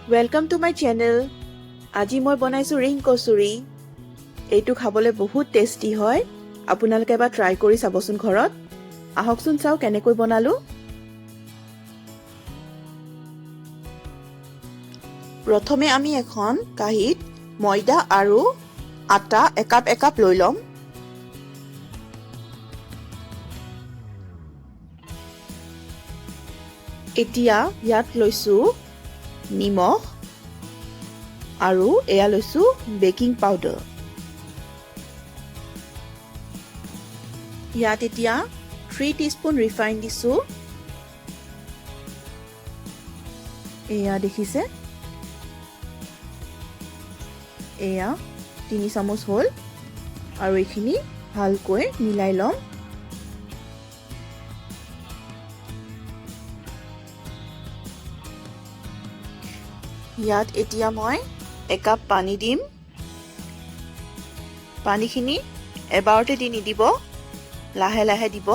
Welcome to my channel. আজি মই বনাইছোঁ ৰিং কচুৰি। এইটো খাবলৈ বহুত টেষ্টি হয়। আপোনালোকে এবাৰ ট্ৰাই কৰি চাবচোন ঘৰত। আহকচোন চাওঁ কেনেকৈ বনালোঁ। প্ৰথমে আমি এখন কাঁহীত ময়দা আৰু আটা একাপ একাপ লৈ ল'ম। এতিয়া ইয়াত লৈছোঁ নিমখ আৰু এয়া লৈছোঁ বেকিং পাউডাৰ। ইয়াত এতিয়া 3 টিস্পুন ৰিফাইন দিছোঁ। এয়া দেখিছে, এয়া 3 চামুচ হ'ল। আৰু এইখিনি ভালকৈ মিলাই ল'ম। ইয়াত এতিয়া মই একাপ পানী দিম। পানীখিনি এবাৰতে দি নিদিব, লাহে লাহে দিব।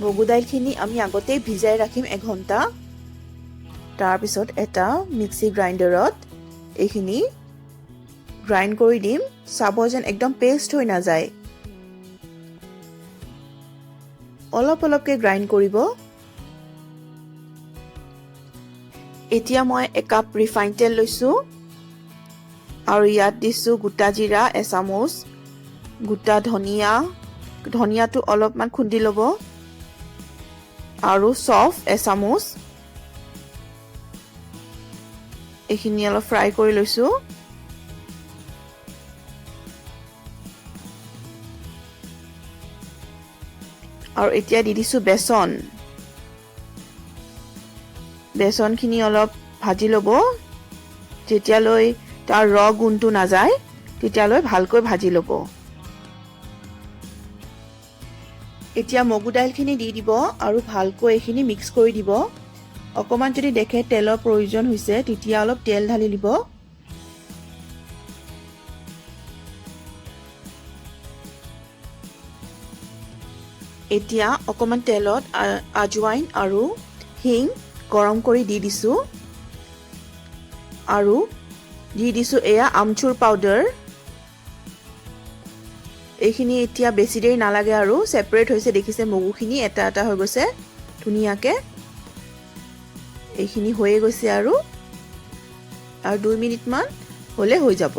মগু দাইলখিনি আমি আগতেই ভিজাই ৰাখিম এঘণ্টা। তাৰপিছত এটা মিক্সি গ্ৰাইণ্ডাৰত এইখিনি গ্ৰাইণ্ড কৰি দিম। চাব যেন একদম পেষ্ট হৈ নাযায়, অলপ অলপকৈ গ্ৰাইণ্ড কৰিব। এতিয়া মই একাপ ৰিফাইন তেল লৈছোঁ আৰু ইয়াত দিছোঁ গোটা জিৰা এচামুচ, গোটা ধনিয়া, ধনিয়াটো অলপমান খুন্দি ল'ব, আৰু চফ এচামুচ। এইখিনি অলপ ফ্ৰাই কৰি লৈছোঁ। আৰু এতিয়া দি দিছোঁ বেচন। বেচনখিনি অলপ ভাজি ল'ব, যেতিয়ালৈ তাৰ ৰ গোন্ধটো নাযায় তেতিয়ালৈ ভালকৈ ভাজি ল'ব। এতিয়া মগু দাইলখিনি দি দিব আৰু ভালকৈ এইখিনি মিক্স কৰি দিব। অকণমান যদি দেখে তেলৰ প্ৰয়োজন হৈছে তেতিয়া অলপ তেল ঢালি দিব। এতিয়া অকণমান তেলত আজৱাইন আৰু হিং গৰম কৰি দি দিছোঁ আৰু দি দিছোঁ এয়া আমচুৰ পাউডাৰ। এইখিনি এতিয়া বেছি দেৰি নালাগে আৰু ছেপাৰেট হৈছে, দেখিছে মগুখিনি এটা এটা হৈ গৈছে ধুনীয়াকৈ। এইখিনি হৈয়ে গৈছে আৰু আৰু 2 মিনিটমান হ'লে হৈ যাব।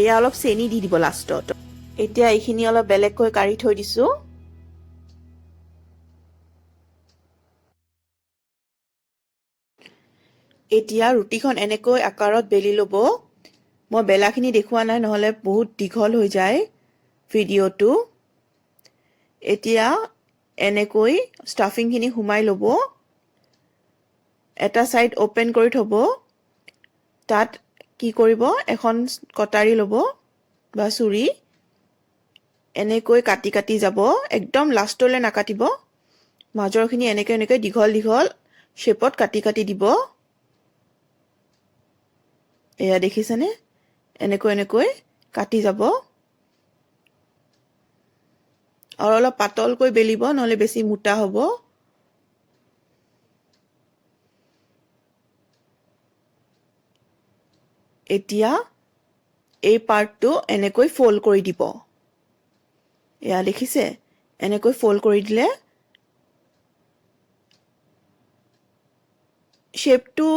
এয়া অলপ চেনি দি দিব লাষ্টত। এতিয়া এইখিনি অলপ বেলেগকৈ কাঢ়ি থৈ দিছোঁ। এতিয়া ৰুটিখন এনেকৈ আকাৰত বেলি ল'ব। মই বেলাখিনি দেখুওৱা নাই, নহ'লে বহুত দীঘল হৈ যায় ভিডিঅ'টো। এতিয়া এনেকৈ ষ্টাফিংখিনি সোমাই ল'ব। এটা ছাইড অ'পেন কৰি থ'ব। তাত কি কৰিব, এখন কটাৰী ল'ব বা চুৰি, এনেকৈ কাটি কাটি যাব। একদম লাষ্টলৈ নাকাটিব, মাজৰখিনি এনেকৈ এনেকৈ দীঘল দীঘল শ্বেপত কাটি কাটি দিব। এয়া দেখিছেনে, এনেকৈ এনেকৈ কাটি যাব। আৰু অলপ পাতলকৈ বেলিব, নহ'লে বেছি মোটা হ'ব। এতিয়া এই পাৰ্টটো এনেকৈ ফ'ল্ড কৰি দিব। এয়া দেখিছে, এনেকৈ ফ'ল্ড কৰি দিলে শ্বেপটো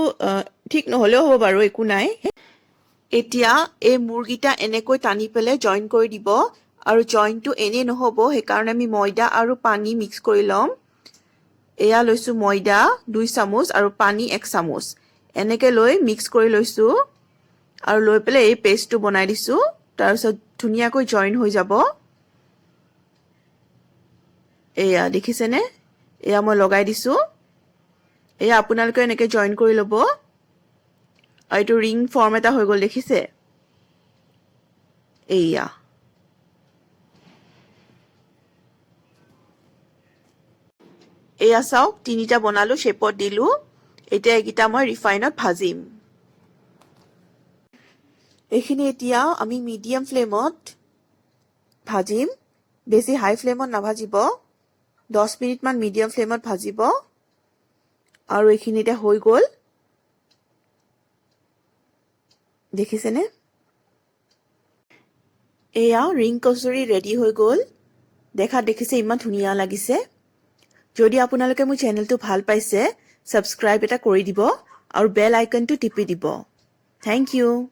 ঠিক নহ'লেও হ'ব বাৰু, একো নাই। এতিয়া এই মূৰকেইটা এনেকৈ টানি পেলাই জইন কৰি দিব। আৰু জইনটো এনেই নহ'ব, সেইকাৰণে আমি ময়দা আৰু পানী মিক্স কৰি ল'ম। এয়া লৈছোঁ ময়দা 2 চামুচ আৰু পানী 1 চামুচ, এনেকৈ লৈ মিক্স কৰি লৈছোঁ আৰু লৈ পেলাই এই পেষ্টটো বনাই দিছোঁ। তাৰপিছত ধুনীয়াকৈ জইন হৈ যাব। এয়া দেখিছেনে, এয়া মই লগাই দিছোঁ। এয়া আপোনালোকে এনেকৈ জইন কৰি ল'ব। আৰু এইটো ৰিং ফৰ্ম এটা হৈ গ'ল, দেখিছে? এইয়া এয়া চাওক, তিনিটা বনালোঁ, শ্বেপত দিলোঁ। এতিয়া এইকেইটা মই ৰিফাইনত ভাজিম। এইখিনি এতিয়া আমি মিডিয়াম ফ্লেমত ভাজিম, বেছি হাই ফ্লেমত নাভাজিব। 10 মিনিটমান মিডিয়াম ফ্লেমত ভাজিব। আৰু এইখিনি এতিয়া হৈ গ'ল, দেখিছেনে? এয়া ৰিং কচুৰি ৰেডি হৈ গ'ল। দেখাত দেখিছে ইমান ধুনীয়া লাগিছে। যদি আপোনালোকে মোৰ চেনেলটো ভাল পাইছে, ছাবস্ক্ৰাইব এটা কৰি দিব আৰু বেল আইকনটো টিপি দিব। Thank U.